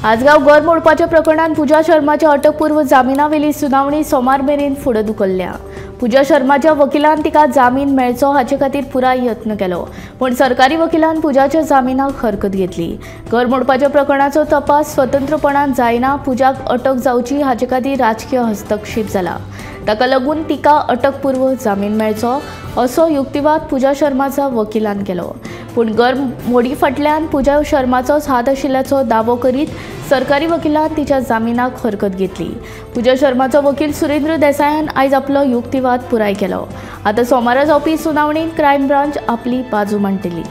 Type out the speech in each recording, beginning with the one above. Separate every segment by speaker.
Speaker 1: आजगांव घर मोडपाच्या प्रकरणांत पूजा शर्माच्या अटकपूर्व जामिनावेली सुनावणी सोमार मेरेन फुडें धुकल्ल्या. पूजा शर्माच्या वकिलान तिका जामीन मेळचो हाचे खातीर पुराय यत्न केलो, पूण सरकारी वकिलान पूजाच्या जामिनाक हरकत घेतली. घर मोडपाच्या प्रकरणाचो तपास स्वतंत्रपणान जायना, पूजाक अटक जावची हाचे खातीर राजकीय हस्तक्षेप जाला. ताका लागून तिका अटकपूर्व जामीन मेळचो असो युक्तिवाद पूजा शर्माच्या वकिलान केलो. पूण घर मोडी फाटल्यान पूजा शर्माचोच हात आशिल्ल्याचो दावो करीत सरकारी वकिलान तिच्या जामिनाक हरकत घेतली. पूजा शर्माचो वकील सुरेंद्र देसायान आयज आपलो युक्तिवाद पुराय केलो. आतां सोमारा जावपी सुनावणीत क्रायम ब्रांच आपली बाजू मांडटली.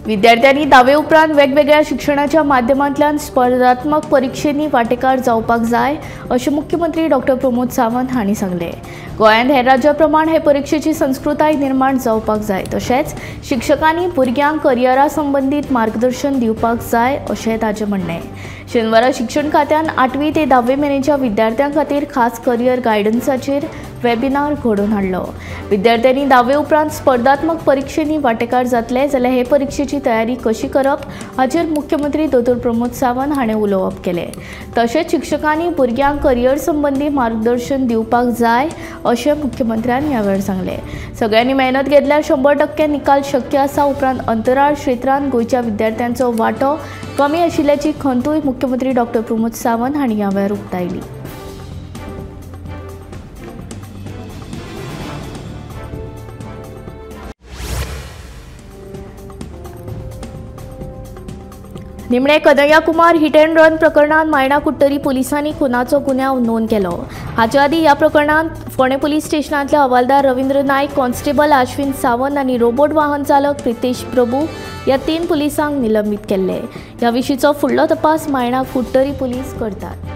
Speaker 1: विद्यार्थ्यांनी दावे उपरांत वेगवेगळ्या शिक्षणाच्या माध्यमांतल्यान स्पर्धात्मक परिक्षेंनी वांटेकार जावपाक जाय अशें मुख्यमंत्री डॉक्टर प्रमोद सावंत हांणी सांगलें. गोंयांत हेर राज्या प्रमाण हे परिक्षेची संस्कृताय निर्माण जावपाक जाय, तशेंच शिक्षकांनी भुरग्यांक करियरा संबंदीत मार्गदर्शन दिवपाक जाय अशें ताचें म्हणणें. शेनवारा शिक्षण खात्यान 8वी ते 10वे मेरेनच्या विद्यार्थ्यां खातीर खास करियर गायडन्साचेर वेबिनार घडोवन हाडलो. विद्यार्थ्यांनी 10वे उपरांत स्पर्धात्मक परिक्षेंनी वांटेकार जातले जाल्यार हे परिक्षेची तयारी कशी करप हाचेर मुख्यमंत्री दोतोर प्रमोद सावंत हाणें उलोवप केलें. तशेंच शिक्षकांनी भुरग्यांक करियर संबंदी मार्गदर्शन दिवपाक जाय अशें मुख्यमंत्र्यान ह्या वेळार सांगलें. सगळ्यांनी मेहनत घेतल्यार 100% निकाल शक्य आसा. उपरांत अंतराळ क्षेत्रांत गोंयच्या विद्यार्थ्यांचो वांटो कमी आशिल्ल्याची खंतूय मुख्यमंत्री डॉक्टर प्रमोद सावंत हांणी ह्या वेळार उक्तायली. निमणे Kanhaiya Kumar hit and run प्रकरणांत मायणा कुडटरी पोलिसांनी खुनाचो गुन्यांव नोंद केलो. हाचे आदीं ह्या प्रकरणांत फोंडें पुलीस स्टेशनांतले हवालदार रवींद्र नायक, कॉन्स्टेबल आश्विन सावंत आनी रोबोट वाहन चालक प्रितेश प्रभू ह्या 3 पुलिसांक निलंबीत केल्ले. ह्या विशींचो फुडलो तपास मायणा कुडटरी पुलीस करतात.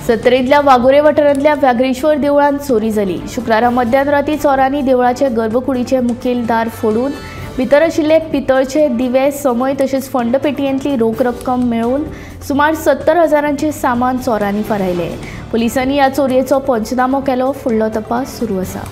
Speaker 1: सत्तरींतल्या वाघोरे वाठारांतल्या व्याघ्रेश्वर देवळांत चोरी जाली. शुक्रारा मध्यान राती चोरांनी देवळाचे गर्भकुडीचे मुखेल दार फोडून भितर आशिल्ले पितळचे दिवे, समय तशेंच फंड पेटयेंतली रोख रक्कम मेळून सुमार 70,000 सामान चोरांनी फारायलें. पुलिसांनी ह्या चोरयेचो पंचनामो केलो. फुडलो तपास सुरू आसा.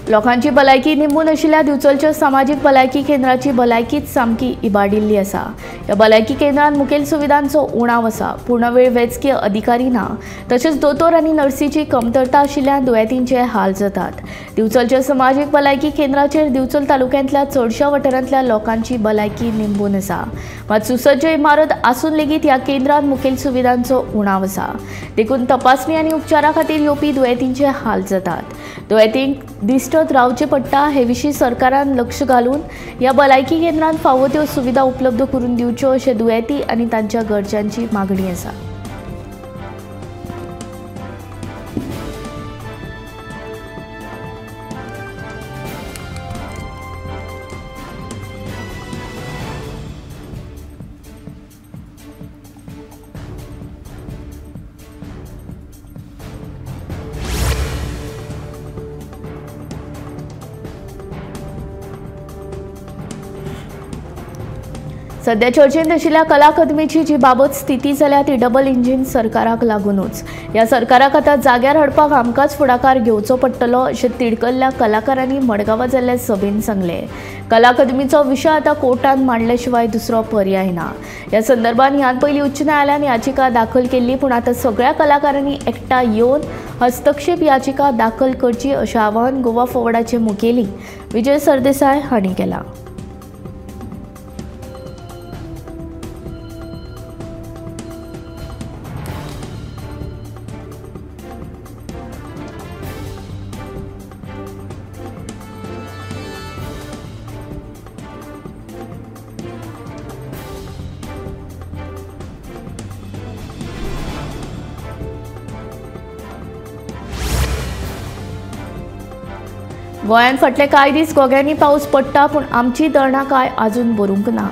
Speaker 1: लोकांची भलायकी निंबून आशिल्ल्या दिवचलच्या सामाजीक भलायकी केंद्राची भलायकीच सामकी इबाडिल्ली आसा. ह्या भलायकी केंद्रांत मुखेल सुविधांचो उणाव आसा. पूर्ण वेळ वैजकी अधिकारी ना, तशेंच दोतोर आनी नर्सीची कमतरता आशिल्ल्यान दुयेंतींचे हाल जातात. दिवचलच्या समाजीक भलायकी केंद्राचेर दिवचल तालुक्यांतल्या चडश्या वाठारांतल्या लोकांची भलायकी निंबून आसा. मात सुसज्ज इमारत आसून लेगीत ह्या केंद्रांत मुखेल सुविधांचो उणाव आसा. देखून तपासणी आनी उपचारा खातीर येवपी दुयेंतींचे हाल जातात. दुयेंतींक दिश्टत रावचें पडटा. हे विशीं सरकारान लक्ष घालून ह्या भलायकी केंद्रांत फावो त्यो सुविधा उपलब्ध करून दिवच्यो अशें दुयेंती आनी तांच्या घरच्यांची मागणी आसा. सध्या चर्चेंत आशिल्ल्या कला अकादमीची जी बाबत स्थिती जाल्या ती डबल इंजीन सरकाराक लागूनच। ह्या सरकाराक आतां जाग्यार हाडपाक आमकांच फुडाकार घेवचो पडटलो अशें तिडकल्ल्या कलाकारांनी मडगांवां जाल्ल्या सभेन सांगलें। कला अकादमीचो विशय आतां कोर्टान मांडले शिवाय दुसरो पर्याय ना। ह्या संदर्भात ह्यान पयलीं उच्च न्यायालयान याचिका दाखल केल्ली, पूण आतां सगळ्या कलाकारांनी एकठांय येवन हस्तक्षेप याचिका दाखल करची अशें आवाहन गोवा फॉरवर्डाचे मुखेली विजय सरदेसाय हांणी केलां। गोंयांत फाटले कांय दीस गोग्यांनी पावस पडटा, पूण आमची धरणां कांय आजून भरूंक ना।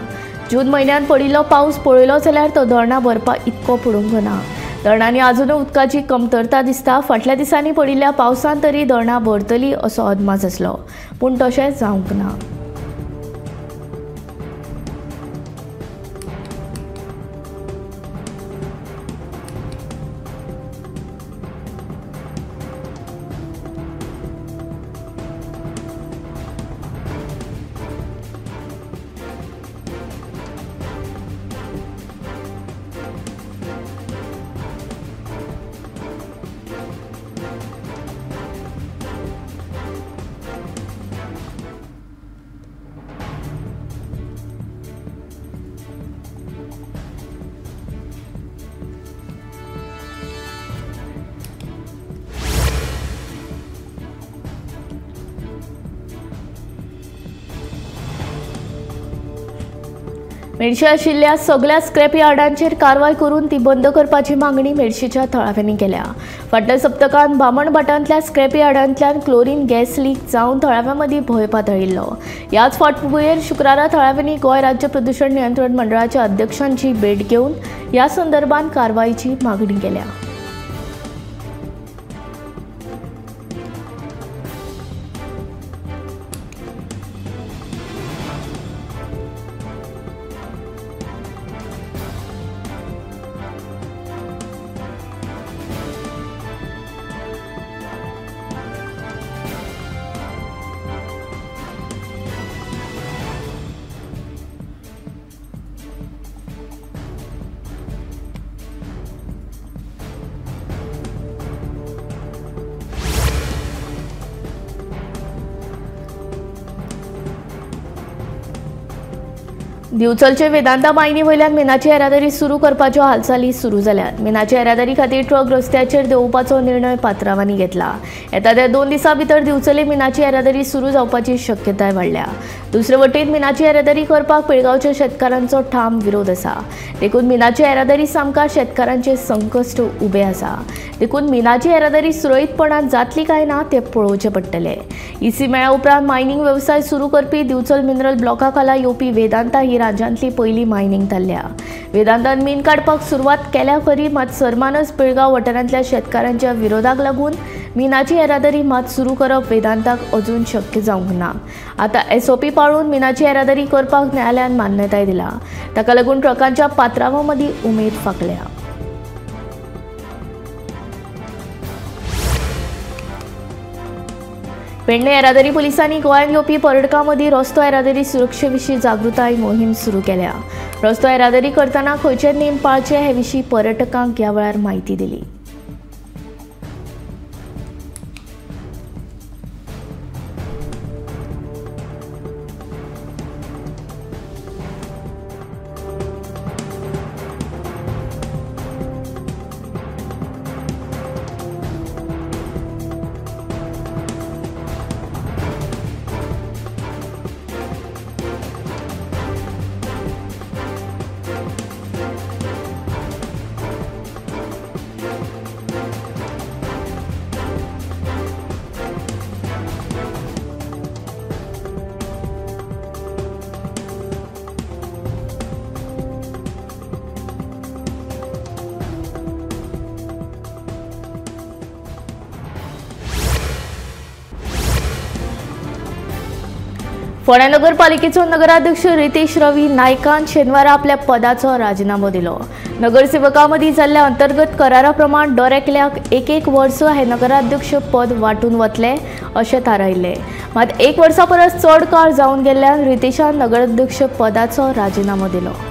Speaker 1: जून म्हयन्यांत पडिल्लो पावस पळयलो जाल्यार तो धरणां भरपा इतको पडूंक ना। धरणांनी आजुनूय उदकाची कमतरता दिसता। फाटल्या दिसांनी पडिल्ल्या पावसान तरी धरणां भरतली असो अदमास आसलो, पूण तशें जावंक ना। मेडशी आशिल्ल्या सगळ्या स्क्रॅप यार्डांचेर कारवाय करून ती बंद करपाची मागणी मेडशीच्या थळाव्यांनी केल्या। फाटल्या सप्तकांत बामणभाटांतल्या स्क्रॅप यार्डांतल्यान क्लोरीन गॅस लीक जावन थळाव्यां मदीं भंय पातळिल्लो। ह्याच फाटभुंयेर शुक्रारा थळाव्यांनी गोंय राज्य प्रदूषण नियंत्रण मंडळाच्या अध्यक्षांची भेट घेवन ह्या संदर्भात कारवायची मागणी केल्या। दिवचलचे वेदांता मायनी वयल्यान मिनाची येरादारी सुरू करपाच्यो हालचाली सुरू जाल्यात। मिनाची येरादारी खातीर ट्रक रस्त्याचेर देंवोवपाचो निर्णय पात्रावांनी घेतला। येता त्या 2 दिसां भितर दिवचले मिनाची येरादारी सुरू जावपाची शक्यताय वाडल्या। दुसरे वटेन मिनाची येरादारी करपाक पिळगांवच्या शेतकारांचो ठाम विरोध आसा। देखून मिनाची येरादारी सामकार शेतकारांचे संकश्ट उबे आसा। देखून मिनाची येरादारी सुरळीतपणान जातली काय ना ते पळोवचें पडटलें। इसी मेळ्या उपरांत मायनिंग वेवसाय सुरू करपी दिवचल मिनरल ब्लॉका खाला येवपी वेदांता ही राज्यांतली पयली मायनिंग थारल्या। वेदांतान मीन काडपाक सुरवात केल्या खरी, मात सरमानच पिळगांव वाठारांतल्या शेतकारांच्या विरोधाक लागून मिनाची येरादारी मात सुरू करप वेदांताक अजून शक्य जावंक ना। आतां एसओपी पाळून मिनाची येरादारी करपाक न्यायालयान मान्यताय दिला। ताका लागून ट्रकांच्या पात्रावां मदीं उमेद फांकल्या। पेडणे येरादारी पुलिसांनी गोंयांत येवपी पर्यटकां मदीं रस्तो येरादारी सुरक्षे विशीं जागृताय मोहीम सुरू केल्या। रस्तो येरादारी करतना खंयचे नेम पाळचे हे विशीं पर्यटकांक ह्या वेळार म्हायती दिली। फोंड्या नगरपालिकेचो नगराध्यक्ष रितेश रवी नायकान शेनवारा आपल्या पदाचो राजिनामो दिलो। नगरसेवकां मदीं जाल्ल्या अंतर्गत करारा प्रमाण दर एकल्याक एक एक वर्स हे नगराध्यक्ष पद वांटून वतले अशें थारायिल्लें। मात एक वर्सा परस चड काळ जावन गेल्ल्यान रितेशान नगराध्यक्ष पदाचो राजिनामो दिलो।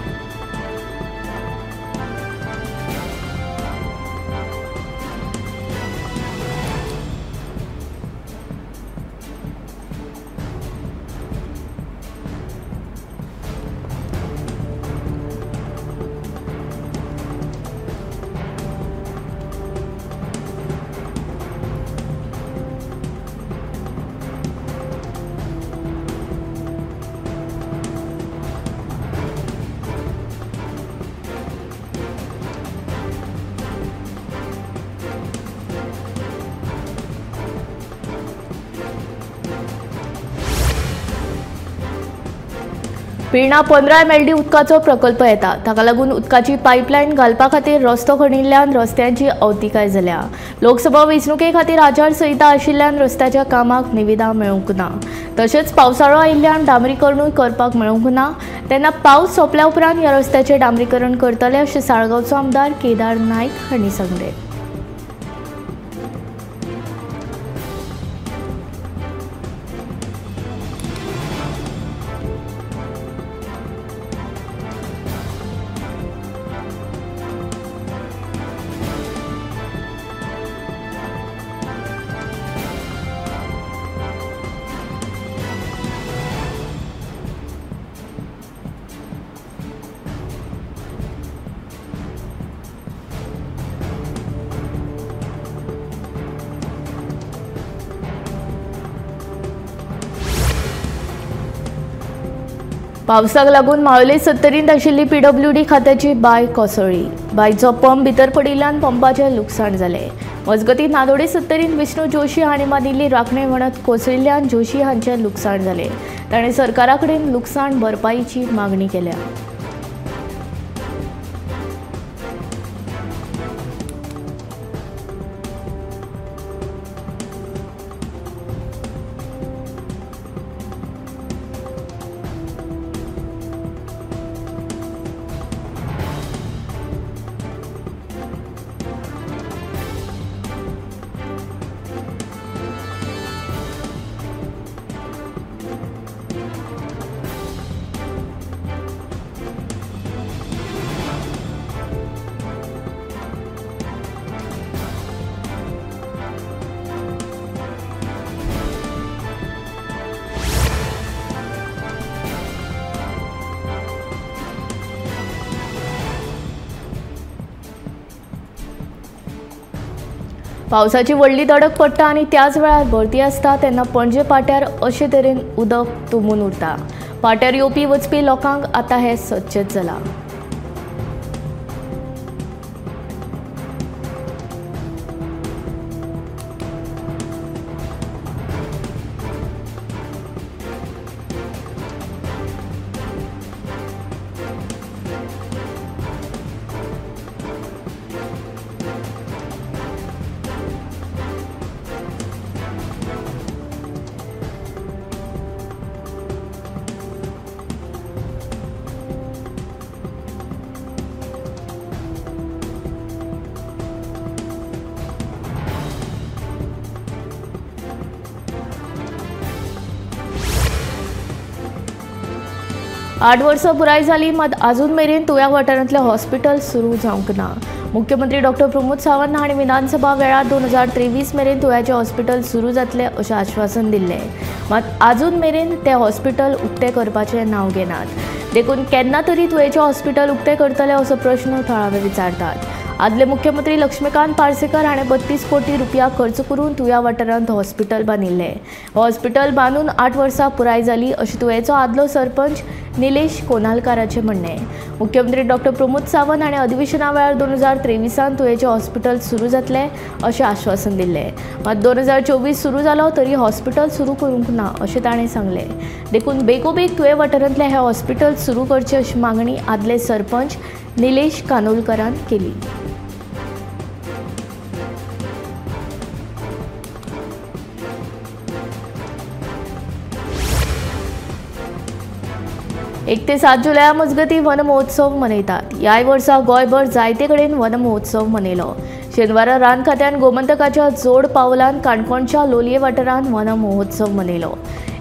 Speaker 1: पिर्णा 15 MLD उदकाचो प्रकल्प येता, ताका लागून उदकाची पायपलायन घालपा खातीर रस्तो खणिल्ल्यान रस्त्यांची अवतिकाय जाल्या। लोकसभा वेंचणुके खातीर आचारसंहिता आशिल्ल्यान रस्त्याच्या कामाक निविदा मेळूंक ना, तशेंच पावसाळो आयिल्ल्यान डांबरीकरणूय करपाक मेळूंक ना। तेन्ना पावस सोंपल्या उपरांत ह्या रस्त्याचें डांबरीकरण करतले अशें साळगांवचो आमदार केदार नायक हांणी सांगलें। पावसाक लागून मावले सत्तरींत आशिल्ली पीडब्ल्यूडी खात्याची बांय कोसळ्ळी। बांयचो पंप भितर पडिल्ल्यान पंपाचें लुकसाण जालें। मजगतीं नादोडे सत्तरींत विष्णू जोशी हांणी बांदिल्ली राखणे वणत कोसळिल्ल्यान जोशी हांचें लुकसाण जालें। ताणें सरकारा कडेन लुकसाण भरपाईची मागणी केल्या। पावसाची व्हडली दडक पडटा आनी त्याच वेळार भरती आसता तेन्ना पणजे पाट्यार अशे तरेन उदक तुंबून उरता। पाट्यार येवपी वचपी लोकांक आतां हें सदचेंच जालां। आठ वर्सां पुराय जाली मात आजून मेरेन तुया वाठारांतलें हॉस्पिटल सुरू जावंक ना। मुख्यमंत्री डॉक्टर प्रमोद सावंत हांणी विधानसभा वेळार 2023 मेरेन तुयाचें हॉस्पिटल सुरू जातलें अशें आश्वासन दिल्लें, मात आजून मेरेन तें हॉस्पिटल उक्तें करपाचें नांव घेनात। देखून केन्ना तरी तुयेचें हॉस्पिटल उक्तें करतले असो प्रश्न थळावे विचारतात। आदले मुख्यमंत्री लक्ष्मीकांत पार्सेकर हाणें 32 कोटी रुपया खर्च करून तुया वाठारांत हॉस्पिटल बांदिल्लें। हॉस्पिटल बांदून 8 वर्सां पुराय जाली अशें तुयेचो आदलो सरपंच निलेश कोनालकाराचें म्हणणें। मुख्यमंत्री डॉक्टर प्रमोद सावंत हाणें अधिवेशना वेळार 2023 तुयेचें हॉस्पिटल सुरू जातलें अशें आश्वासन दिल्लें, मात 2024 सुरू जालो तरी हॉस्पिटल सुरू करूंक ना अशें ताणें सांगलें। देखून बेगोबेग तुये वाठारांतलें हें हॉस्पिटल सुरू करचें अशी मागणी आदले सरपंच निलेश कानोलकरान केली। 1 ते 7 जुलया मजगतीं वन महोत्सव मनयतात. ह्याय वर्सा गोंयभर जायते कडेन वन महोत्सव मनयलो. शेनवारा रान खात्यान गोमंतकाच्या जोड पावलान काणकोणच्या लोलये वाठारांत वन महोत्सव मनयलो.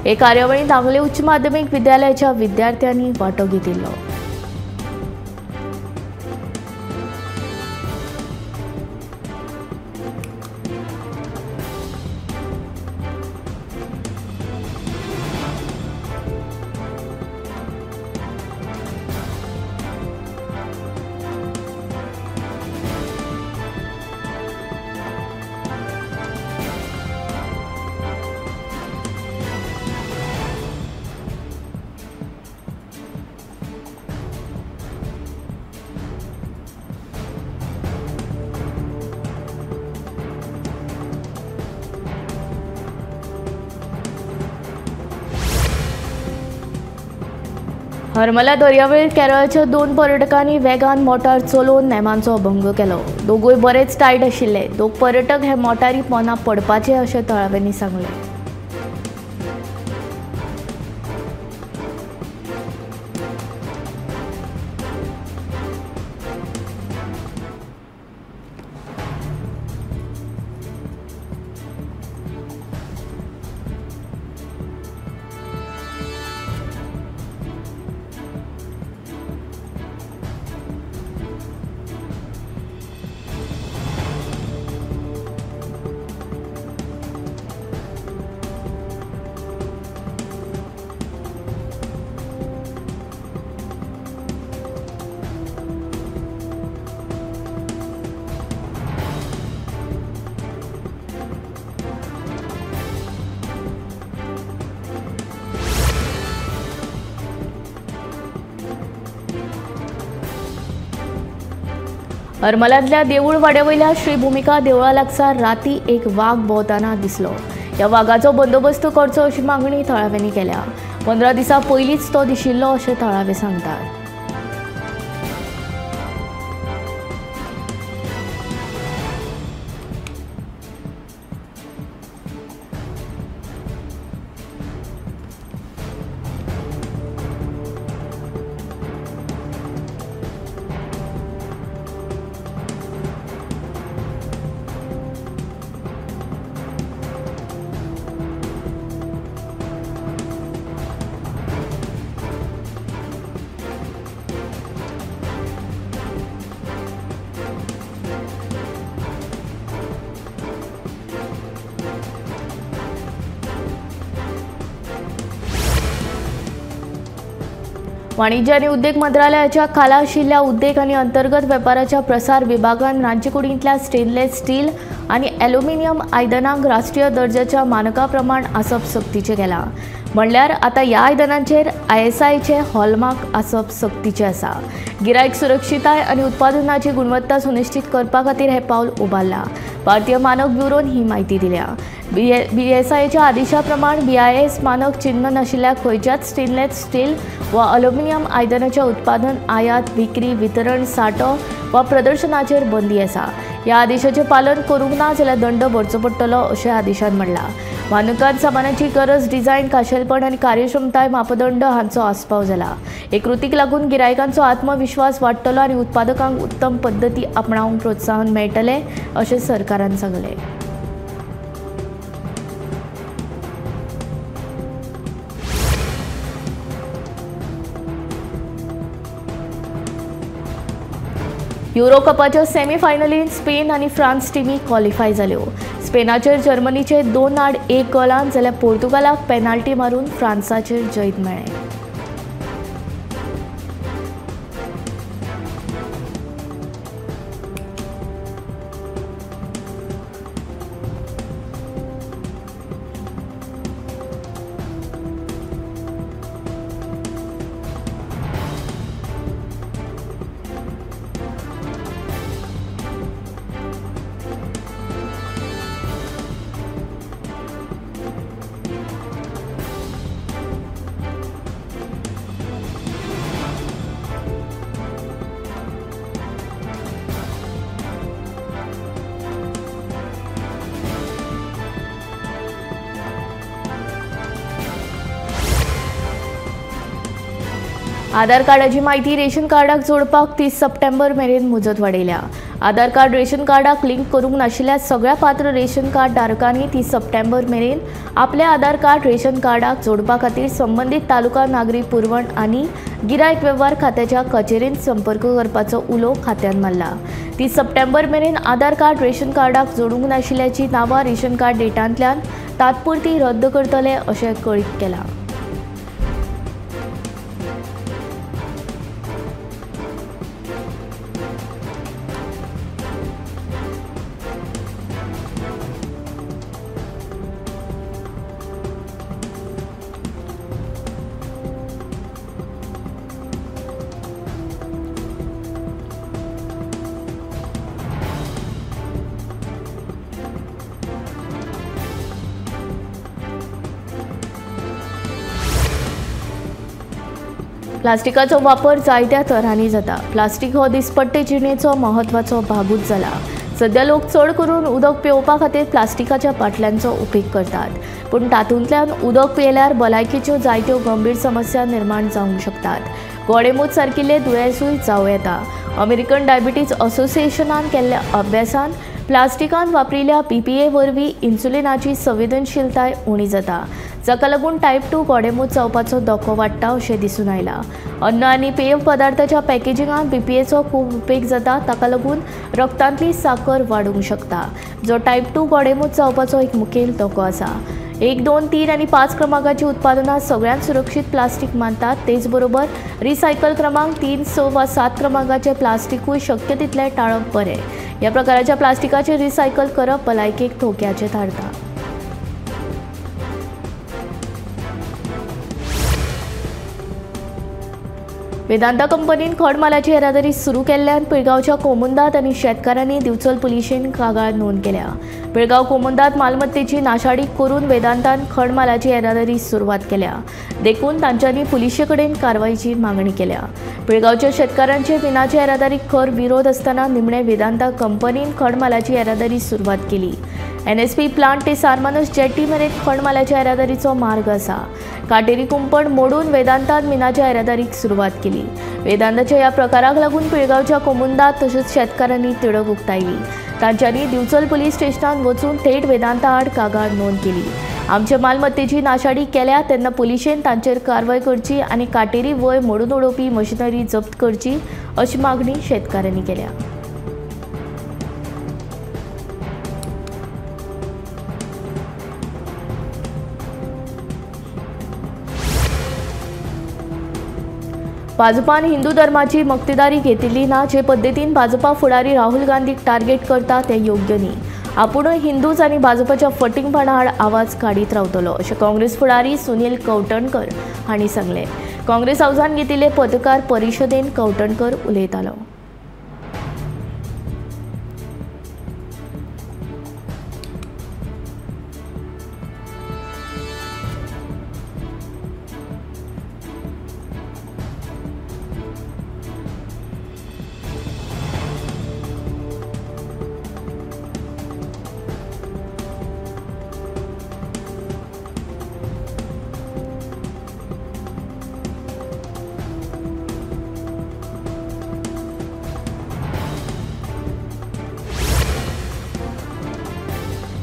Speaker 1: हे कार्यावळींत आंगले उच्च माध्यमीक विद्यालयाच्या विद्यार्थ्यांनी वांटो घेतिल्लो. हरमला दर्यावेळेर केरळच्या 2 पर्यटकांनी वेगान मोटार चलोवन नेमांचो भंग केलो. दोगूय बरेच टायट आशिल्ले. दोग पर्यटक हे मोटारी पोंदा पडपाचे अशें थळाव्यांनी सांगलें. हरमलांतल्या देऊळ वाड्यावयल्या श्री भूमिका देवळा लागसार राती एक वाग भोंवतना दिसलो. ह्या वागाचो बंदोबस्त करचो अशी मागणी थळाव्यांनी केल्या. 15 दिसां पयलींच तो दिशिल्लो अशें थळावे सांगतात. वाणिज्य आनी उद्देग मंत्रालयाच्या खाला आशिल्ल्या उद्देग आनी अंतर्गत वेपाराच्या प्रसार विभागान रांदचेकुडींतल्या स्टेनलेस स्टील आनी ॲल्युमिनियम आयदनांक राष्ट्रीय दर्जाच्या मानका प्रमाण आसप सक्तीचें केलां. म्हणल्यार आतां ह्या आयदनांचेर आयएसआयचे हॉलमार्क आसप सक्तीचें आसा. गिरायक सुरक्षिताय आनी उत्पादनाची गुणवत्ता सुनिश्चित करपा खातीर हें पावल उबारलां. भारतीय मानक ब्युरोन ही म्हायती दिल्या. बीएसआयच्या आदेशा प्रमाण बीआयएस मानक चिन्ह नाशिल्ल्या खंयच्याच स्टेनलेस स्टील वा अल्युमिनियम आयदनाचें उत्पादन, आयात, विक्री, वितरण, सांठो वा प्रदर्शनाचेर बंदी आसा. ह्या आदेशाचें पालन करूंक ना जाल्यार दंड भरचो पडटलो अशें आदेशान म्हणलां. मानकांत सामानाची गरज, डिझायन, खाशेलपण आनी कार्यक्षमताय मापदंड हांचो आस्पाव जाला. हे कृतीक लागून गिरायकांचो आत्मविश्वास वाडटलो आनी उत्पादकांक उत्तम पद्दती आपणावंक प्रोत्साहन मेळटलें अशें सरकारान सांगलें. युरो कपाच्या सेमीफायनलींत स्पेन आनी फ्रांस टिमी क्वॉलिफाय जाल्यो. स्पेनाचेर जर्मनीचे 2-1 गोलान जाल्यार पोर्तुगालाक पेनाल्टी मारून फ्रांसाचेर जैत मेळ्ळें. आधार कार्डाची म्हायती रेशन कार्डाक जोडपाक 30 सप्टेंबर मेरेन मुजत वाडयल्या. आधार कार्ड रेशन कार्डाक लिंक करूंक नाशिल्ल्या सगळ्या पात्र रेशन कार्ड धारकांनी 30 सप्टेंबर मेरेन आपले आधार कार्ड रेशन कार्डाक जोडपा खातीर संबंदीत तालुका नागरी पुरवण आनी गिरायक वेव्हार खात्याच्या कचेरेंत संपर्क करपाचो उलो खात्यान मारला. 30 सप्टेंबर मेरेन आधार कार्ड रेशन कार्डाक जोडूंक नाशिल्ल्याची नांवां रेशन कार्ड डेटांतल्यान तात्पुरती रद्द करतले अशें कळीत केलां. प्लास्टिकाचो वापर जायत्या तरांनी जाता. प्लास्टीक हो दिसपट्टे जिणेचो म्हत्वाचो भागूच जाला. सध्या लोक चड करून उदक पिवपा खातीर प्लास्टिकाच्या बाटल्यांचो उपेग करतात, पूण तातूंतल्यान उदक पियेल्यार भलायकेच्यो जायत्यो गंभीर समस्या निर्माण जावंक शकतात. गोडेमूत सारकिल्ले दुयेंसूय जावं येता. अमेरिकन डायबिटीज असोसिएशनान केल्ल्या अभ्यासान प्लास्टिकान वापरिल्ल्या BPA वरवीं इन्सुलिनाची संवेदनशीलताय उणी जाता, जाका लागून टायप 2 गोडेमूत जावपाचो धोको वाडटा अशें दिसून आयलां. अन्न आनी पेय पदार्थाच्या पॅकेजिंगांत BPAचो खूब उपेग जाता, ताका लागून रक्तांतली साकर वाडूंक शकता, जो टायप 2 गोडेमूत जावपाचो एक मुखेल धोको आसा. 1, 2, 3 आनी 5 क्रमांकाची उत्पादनां सगळ्यांत सुरक्षीत प्लास्टीक मानतात. तेचबरोबर रिसायकल क्रमांक 3, 6 वा 7 क्रमांकाचे प्लास्टिकूय शक्य तितलें टाळप बरें. ह्या प्रकाराच्या प्लास्टिकाचें रिसायकल करप भलायकेक धोक्याचें थारता. वेदांता कंपनीन खड मालाची येरादारी सुरू केल्ल्यान पिळगांवच्या कोमुंदात आनी शेतकारांनी दिवचल पुलिशेन कागाळ नोंद केल्या. पिळगांव कोमुंदात मालमत्तेची नाशाडी करून वेदांतान खड मालाची येरादारी सुरवात केल्या, देखून तांच्यांनी पुलिशे कडेन कारवायची मागणी केल्या. पिळगांवच्या शेतकारांचे मिनाच्या येरादारीक खर विरोध आसतना निमणे वेदांता कंपनीन खड मालाची येरादारी सुरवात केली. NSP plant ते सारमानस जेटी मेरेन खण मालाच्या येरादारीचो मार्ग आसा. काटेरी कुंपण मोडून वेदांतान मिनाच्या येरादारीक सुरवात केली. वेदांताच्या ह्या प्रकाराक लागून पिळगांवच्या कोमुंदात तशेंच शेतकारांनी तिडक उक्तायली. तांच्यांनी दिवचल पुलीस स्टेशनात वचून थेट वेदांता आड कागाळ नोंद केली. आमच्या मालमत्तेची नाशाडी केल्या तेन्ना पुलिशेन तांचेर कारवाय करची आनी काटेरी वय मोडून उडोवपी मशिनरी जप्त करची अशी मागणी शेतकारांनी केल्या. भाजपान हिंदू धर्माची मक्तेदारी घेतिल्ली ना. जे पद्दतीन भाजपा फुडारी राहुल गांधीक टार्गेट करता तें योग्य न्ही. आपुणूय हिंदूच आनी भाजपाच्या फटींगपणा आड आवाज काडीत रावतलो अशें काँग्रेस फुडारी सुनील कवठणकर हांणी सांगलें. काँग्रेस हावसान घेतिल्ले पत्रकार परिशदेन कवठणकर उलयतालो.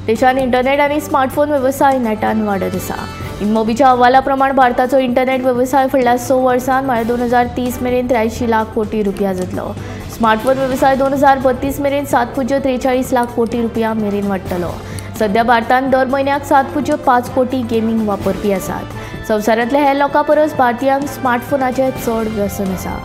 Speaker 1: देशांत इंटरनेट आनी स्मार्टफोन वेवसाय नेटान वाडत आसा. इनमोबीच्या अहवाला प्रमाण भारताचो इंटरनेट वेवसाय फुडल्या 6 वर्सांत म्हळ्यार 2030 मेरेन 83 लाख कोटी रुपया जातलो. स्मार्टफोन वेवसाय 2032 मेरेन 7.43 लाख कोटी रुपया मेरेन वाडटलो. सध्या भारतांत दर म्हयन्याक 7.5 कोटी गेमींग वापरपी आसात. संवसारांतल्या हेर लोकां परस भारतीयांक स्मार्टफोनाचें चड व्यसन आसा.